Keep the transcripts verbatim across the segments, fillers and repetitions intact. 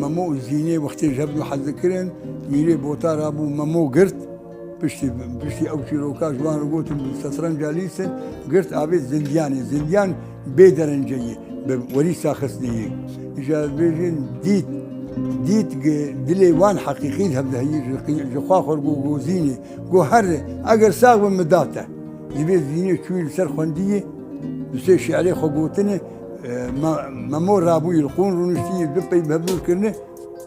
Memo û Zînê wextê ji hev du hez dikirin, Mîrê Bota rabû Memo girt. Piştî, piştî ew çîroka ji wan re gotin, setrenca lîsin, girt avêt Zindiyanê. Zindiyan bê derence ye, bi werîsa xistnê ye. Îja dibêjin dît, dît gi dilê wan heqîqî hev de heyî, ji, ji xwe xwe go, go Zînê, go here, eger sax bi min da te. Divê Zînê çûyî li ser xwendiyê, du sê şi'rê xwe gotine, e, me-, Memo rabûyî li qûn rûniştiyî, du pey bi hevdûr kirine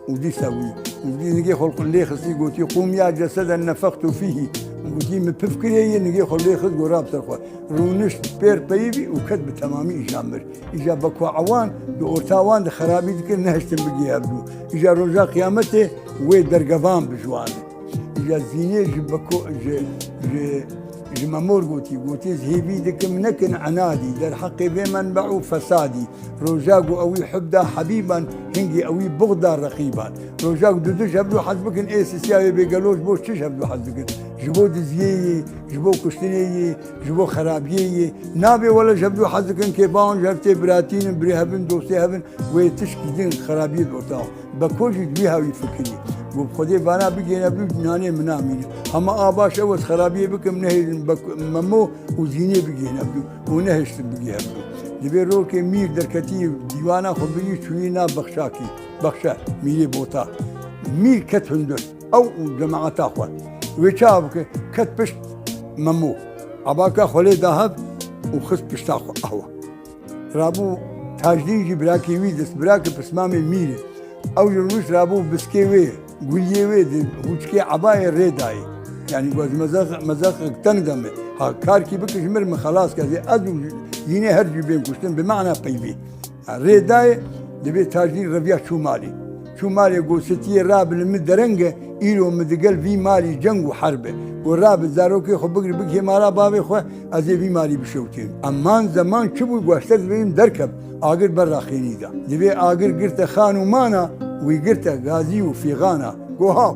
û dîsa wî. Û dî nigê xwe lê xistî gotî, "Qûm ya ceseden nefextu fîhî." Gotî, "Min pif kirê yê", nigê xwe lê xist, go rab ser xwe. Rûnişt pêr peyî bî û ket bi temamî îja mir. Îja beko ewan di orta wan de xerabî dikir, nehiştin bigihê hevdû. Îja roja qiyametê wê dergevan bi ji wan. Îja Zînê ji beko-, ji, ji, ji Memor gotî, gotî, "Ez hêvî dikim nekin enadî, derheqê vê menbe û fesadî. Roja ku ewî hub da hebîban, hingî ewî buxd da reqîban. Roja ku du du ji hevdû hez bikin, ê sisiya wê bê gelo ji bo çi ji hevdû hez dikin? Ji bo diziyê yê, ji bo kuştinê yê, ji bo xerabiyê yê. Nabê wele ji hevdû hez dikin, kêfa wan ji hev tê biratînin, birê hevin, dostê hevin, wê tişkî din xerabiyê di orta." Beko jî di wî hawî fikirî. Got, "Xwedê vana bigihêne bi nanê min namîne." Hema a baş ew ez xerabiyê bikim, nehêlin Bek-, Memo û Zînê bigihêne bi û nehiştin bigihê bi. Divê rokê mîr derketî dîwana xwe birî çûyî na bexşakî. Bexşe, mîrê Bota. Mîr ket hundir. Ew û cemaeta xwe. Wê çawa bike? Ket pişt Memo. Ebaka xwe lê da hev û xist pişta xwe. Ahwa. Rabû Tacdîn jî birakê wî dest, birakê pismamê mîr e. Ew jî rûnişt rabû biskê wê, guliyê wê di hûçkê ebayê rê dayê. Yanî ku ez mezex, mezexek teng de me. Ha karkî bike ji mir min xelas ke. Ez û Zînê her cî bên kuştin, bi mana peyvê. Ha, rê dayê, divê Tacdîn reviya çû malê. Çû malê, got, "Sitiyê rabe li min dereng e, îro min digel vî malî ceng û herb e." Got, "Rabe zarokê xwe bigir bigihê mala bavê xwe, ez ê vî malî bişewtêm." Eman zeman çi bû, got, "Ez te dibêjim derkev, agir ber raxênî da." Divê agir girte xan û mana, wî girte gazî û fîxana. Got, "Haw,